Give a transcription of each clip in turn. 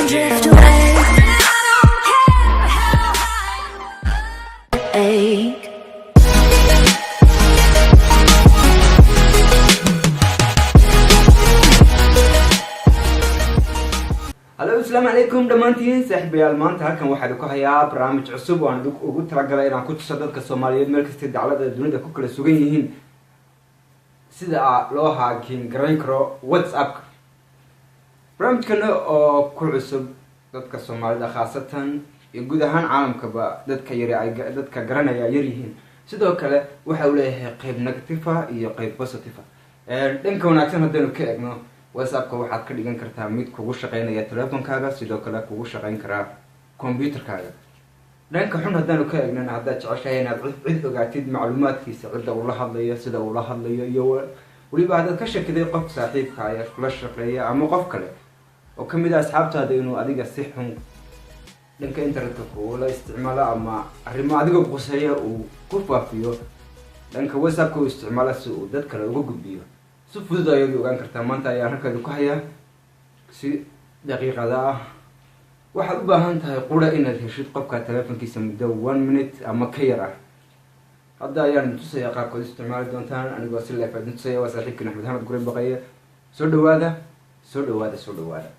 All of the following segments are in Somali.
Drift away. I don't care how I ache. Halo, asalaamu calaykum dhammaantiin saaxiibayaal. Maanta halkan waxaa idinku hayaa barnaamij cusub oo aan idinku ugu talagalay inaan ku tuso dadka Soomaaliyeed meel kasta daclada dunida ku kala sugan yihiin sida loo hacking garayn karo WhatsApp. Barnaamijkana oo ku cusub dadka Soomaalida khaasatan iyo guud ahaan caalamkaba, dadka yari ay dadka garanaya yar yihiin. Sidoo kale waxa uu leeyahay qeyb negative iyo qeyb positive. Dhanka wanaagsan haddaynu ka eegno, WhatsAppka waxaad ka dhigan kartaa mid kugu shaqeynaya telefonkaaga, sidoo kale kugu shaqeyn karaa computerkaaga. Dhanka xun haddaanu ka eegnana, haddaad jeceshahay inaad cid ogaatid macluumaadkiisa, cidda uu la hadlayo, sida uu la hadlayo, iyo weliba haddaad ka shakiday qof saaxiibka ayaa kula shaqeeya ama qof kale oo kamid ah asxaabtaada inuu adiga si xun dhanka internetka kugula isticmaalo ama arrimo adiga quseeya uu ku faafiyo dhanka WhatsAppka uu isticmaalo si uu dad kale uga gudbiyo, si fudud ayaad ogaan kartaa. Maanta ayaan halkaadi ku hayaa si daqiiqada ah. Waxaad u baahan tahay qura inaad heshid qofka telefonkiisa muddo one minute ama ka yar ah. Hadda ayaan idin tusaya qaabkood isticmaali doontaan anigoo si live idin tusaya. Waa saaxiibkiin Axmed Axmed Gure Baqaye. Soo dhawaada, soo dhawaada, soo dhawaada.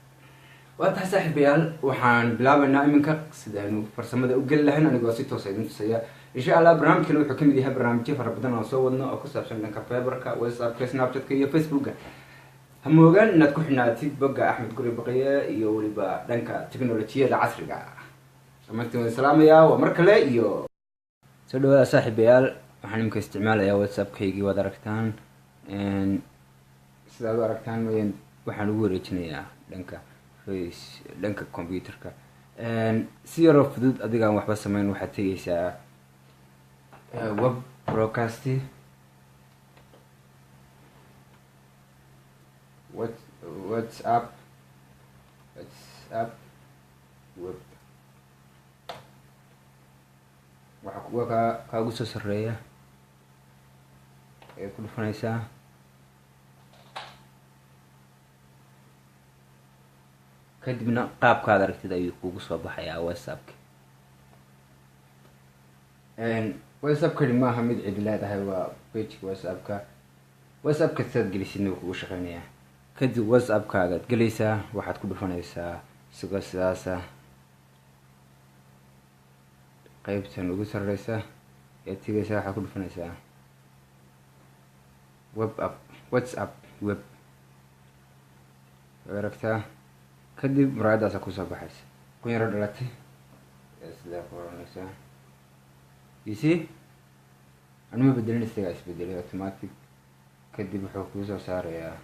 Waa tahay saaxiibayaal, waxaan bilaabaynaa iminka sidaynu farsamada u geli lahayn anigoo si toosa idin tusaya, insha Allah. Barnaamijkan wuxuu kamid yahay barnaamijyo fara badan oo soo wadno oo ku saabsan dhanka Viberka, WhatsAppka, Snapchatka iyo Facebooka. Ha moogaan inaad ku xidhnaatid bogga Axmed Guri Baqiye iyo weliba dhanka technolojiyada casriga ah. Dhammaantiin waan salaamayaa. Waa mar kale iyo soo dhawaada saaxiibayaal. Waxaan imika isticmaalayaa WhatsAppkaygii, waad aragtaan. Sidaad u aragtaan mooyaan, waxaan ugu wareejinayaa dhanka face, dhanka computerka, si yaroo fudud adigaan waxba sameyn. Waxaad tegeysaa web broadcast what WhatsApp, WhatsApp web. Waxa kuwa kaagu soo sareeya ayaad ku dhufanaysaa. Kadibna qaabkaad aragtid ayuu kugu soo baxayaa WhatsAppka. WhatsAppkani maaha mid cid leedahay, waa pageka WhatsAppka. WhatsAppka sidaad gelisidna wuu kugu shaqeynayaa. Kadib WhatsAppkaagaad gelaysaa, waxaad ku dhufanaysaa isagoo sidaasa qeybtan ugu sareysa ayaad tegaysaa. Waxaad ku dhufanaysaa web app, WhatsApp web, waad aragtaa. Kadib muraayadaasa kusoo baxaysa, kun yaro dhalatay ayaa sidaa ku oranaysaa. You see, anuma bedelin, isagaa isbedelay automatic. Kadib wuxuu kuu soo saarayaa,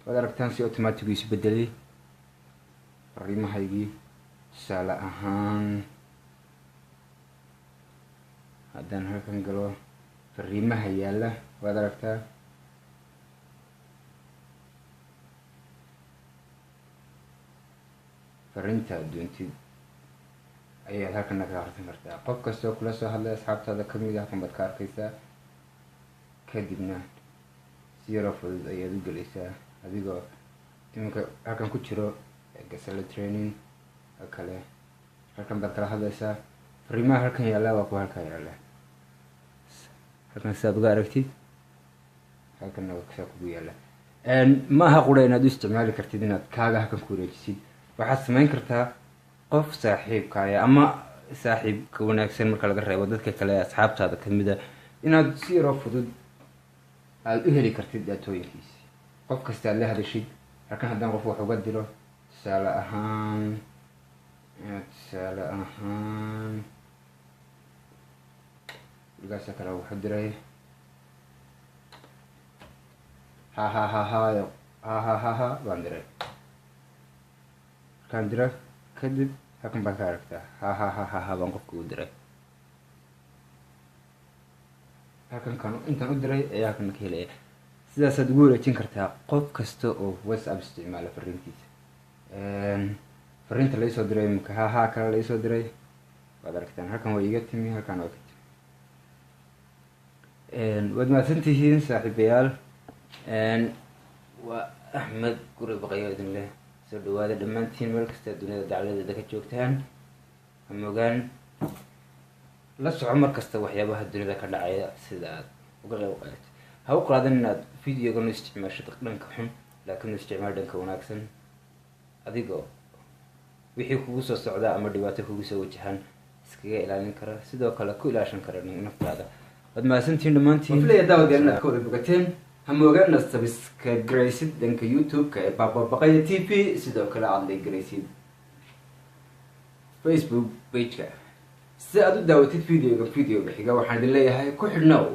waad aragtaan, si automatic isu bedelay fariimahaygii. Tusaale ahaan, haddaan halkan galo, fariimaha yaalla waad aragtaa. Fariinta doontid ayaad halkana ka akhrisan kartaa. Qof kastoo kula soo hadlay asxaabtaada kamid ah halkan baad ka arkaysaa. Kadibna si yaroo fudud ayaad u gelaysaa adigoo iminka halkan ku jiro gasala training oo kale. Halkan baad kala hadlaysaa. Fariimaha halkan yaalla waa kuwa halkan yaalla. Halkan sidaad uga aragtid, halkanna waa saa kugu yaalla. Ma aha qura inaad u isticmaali kartid inaad kaaga halkan ku wareejisid. Waxaad samayn kartaa qof saaxiibkaaya ama saaxiibka wanaagsan marka laga reebo dadka kale ee asxaabtaada kamida inaad si yaroo fudud aada u heli kartid daatooyinkiisi, qof kasta aad la hadashid. Halkan haddaan qof wax uga diro, tusaale ahaan wiilkaasa kale waxu diray ha ha ha ha ha ha ha ha baan diray. Markaan diro kadib, halkan baan ka aragtaa ha ha ha ha ha baan qofka u diray. Halkan kan intaan u diray ayaa halkan ka helaya. Sidaasaad ugu wareejin kartaa qof kasta oo WhatsApp isticmaala fariintiisa. Fariinta laisoo diray imika, ha ha kale laisoo diray, waad aragtaan. Halkan waa iiga timi, halkan waa ka timi. Waad mahadsantihiin saaxiibayaal. Waa Axmed Guri Baqayo idin leh. Soo dhawaada dhammaantiin meel kasta dunida dacladeeda ka joogtaan. Hamogaan la soco mar kasta waxyaabaha dunida ka dhacaya sida aad uga qeyb qaadato. Ha u qaadan inaad videogan u isticmaasho dhanka xun, laakiin u isticmaal dhanka wanaagsan, adigoo wixii kugu soo socda ama dhibaato kugu soo wajahan iskaga ilaalin kara, sidoo kale ku ilaashan kara naftaada. Waad mahadsantihiin dhammaantiin. Filaya, daawadayaal, inaad ka wada bogateen. Hamoogana subscribe garaysid dhanka YouTube-ka ee Baababaqaya TV, sidoo kale aada like garaysid Facebook page-ka si aad u daawatid videoga xiga. Waxaan idin leeyahay ku xidhnow.